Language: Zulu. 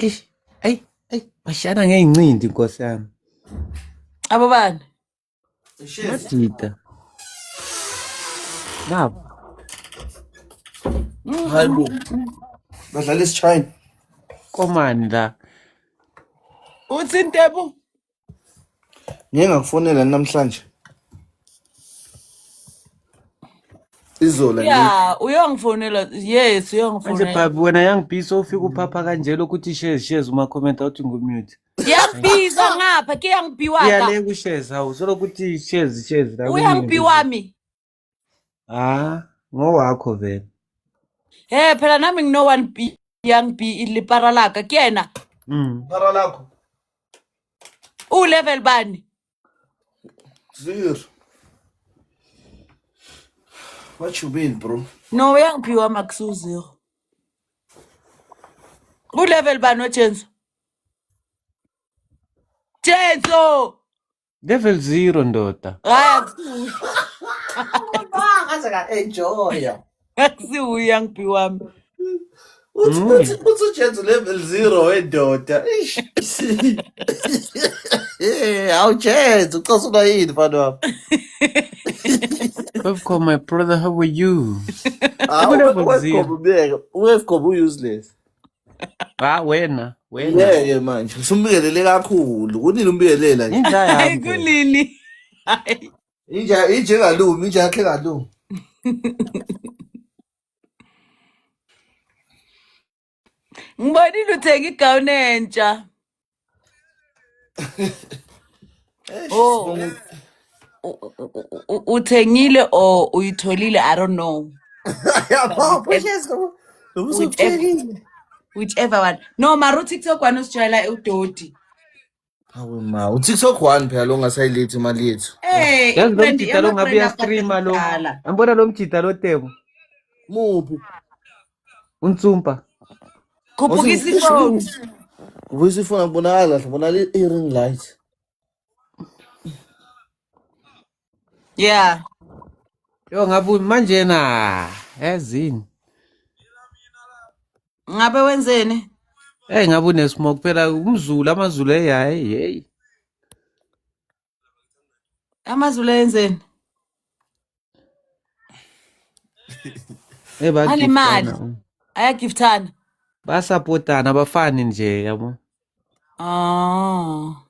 Eish, ayi, ayi, bashana ngey'ncindi nkosi yami. Abobani? Majita. Nabo. Hayi bo. Badlala isichina. Komani la. Uthi Ntebu? Ngeke ngakufonela namhlanje. Izola nje. Yeah, uyongifonela. Yes, Manje uyongifonela. bhabi wena young B sowufika uphapha kanje lokhu uthi shares shares uma comment awuthi ngumute. Yangibizwa ngapha, ke yangibi waka. Iyale ku-shares hawu solokhu uthi shares shares la Uyangibi wami. Ah, ngowakho vele. He, phela nami ngino one B young B ilipara laka ke yena. Para lakho. U level bani? Zero. What you mean, bro? No, uyangiphiwa makusu zero. U level bani oJenso? Jenso! Level zero ndoda. Hayi akusuye. Ngaze ka-enjoya. Akusiwuye young B wami. Uthi uthi uthi uJenzo level 0 wendoda. Eish. Eh, awu Jenzo ucasulwa yini mfana wami? Wevcom my brother, how are you? Ah, Level uWefcom zero. ubeke. UWefcom useless. Ah wena, wena. Ngeke manje usumbikelele kakhulu. Kunini umbikelela nje? Inja Hayi yami phela. kunini? Hayi. Inja inje ngalumi, inja yakhe ngalumi. Ngibonile uthenga igawuni entsha. Eish, Oh, sibonga. uthengile or uyitholile, I don't know. Yabo, precious. Noma Whichever, usukuthengile. whichever one. No, mara uTikTok one usijwayela udoti. Hawe ma, uTikTok one phela lo ongasayilethi imali yethu. Eh, Yazi lo i-brand mjita lo ngabe ama-brand uyastreama lo. akudala. Ambona lo mjita lo Tebo. Muphi? Unsumpa. Khuphukisa ifoni. Kubuyisa ifoni akubonakala kahle, kubonakala i-ring light. Yeah. Yo ngabe manje na yazini. Ngabe wenzeni? Hey ngabe unesmoke phela umZulu amaZulu hey hayi hey. AmaZulu ayenzeni? Hey Anemali. bagiftana. Ayagiftana. Basupportana abafani nje yabo. Ah.